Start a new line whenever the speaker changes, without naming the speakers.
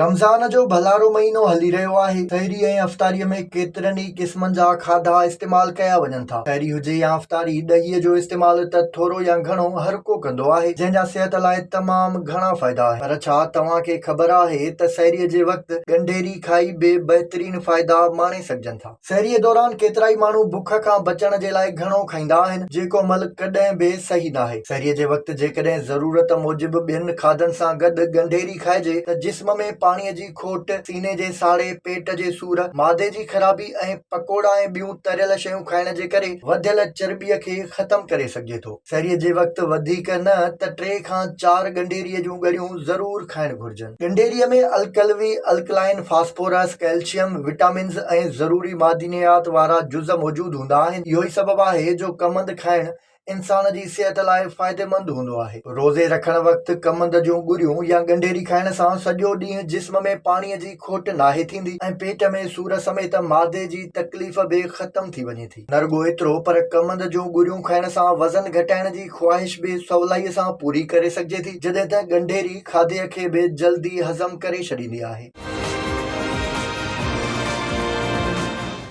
رمضان جو ڀلارو مهينو هلي رهيو آهي. سحري ۽ افطاريء ۾ ڪيترن ئي قسمن جا کاڌا استعمال ڪيا وڃن ٿا. سحري هجي يا افطاري، ڏهيء جو استعمال ته ٿورو يا گهڻو هر ڪو ڪندو آهي، جنهن جا صحت لاء تمام گهڻا فائدا آهن. پر ڇا توهان کي خبر آهي ته سحريء جي وقت ڳنڍيري کائي به بهترين فائدا ماڻي سگهجن ٿا. سحريء دوران ڪيترائي ماڻهو بک کان بچڻ جي لاء گهڻو کائيندا آهن، جيڪو عمل ڪڏهن به صحيح ناهي. سحريء جي وقت جيڪڏهن ضرورت موجب ٻين کاڌن سان گڏ ڳنڍيري کائجي ته جسم ۾ پاڻيء جي کوٽ، سيني جي ساڙي، پيٽ جي سور، معدي جي خرابي ۽ پڪوڙا ۽ ٻيون تريل شيون کائڻ جي ڪري وڌيل چرٻيء کي ختم ڪري سگهجي ٿو. سحريء جي وقت وڌيڪ نه ته ٽي کان چار ڳنڍيريء جون ڳڙيون ضرور کائڻ گهرجن. ڳنڍيريء ۾ القلوي، الڪلائن، فاسفورس، ڪئلشيم، وٽامنز ۽ ضروري معدنيات وارا جز موجود هوندا آهن. اهو ئي سبب آهي جو ڪمند کائڻ انسان جي صحت لاء فائديمند هوندو آهي. روزي رکڻ وقت ڪمند جون ڳڙيون يا ڳنڍيري کائڻ سان سڄو ڏينهن جسم ۾ پاڻيء جي کوٽ ناهي ٿيندي ۽ پيٽ ۾ سور سميت معدي جي تڪليف به ختم ٿي وڃي ٿي. نه رڳو ايترو پر ڪمند جون ڳريون کائڻ سان وزن گهٽائڻ جي خواهش به سولائيء سان پوري ڪري سگهجي ٿي، جڏهن ته ڳنڍيري کاڌي کي به جلدي هضم ڪري ڇڏيندي آهي.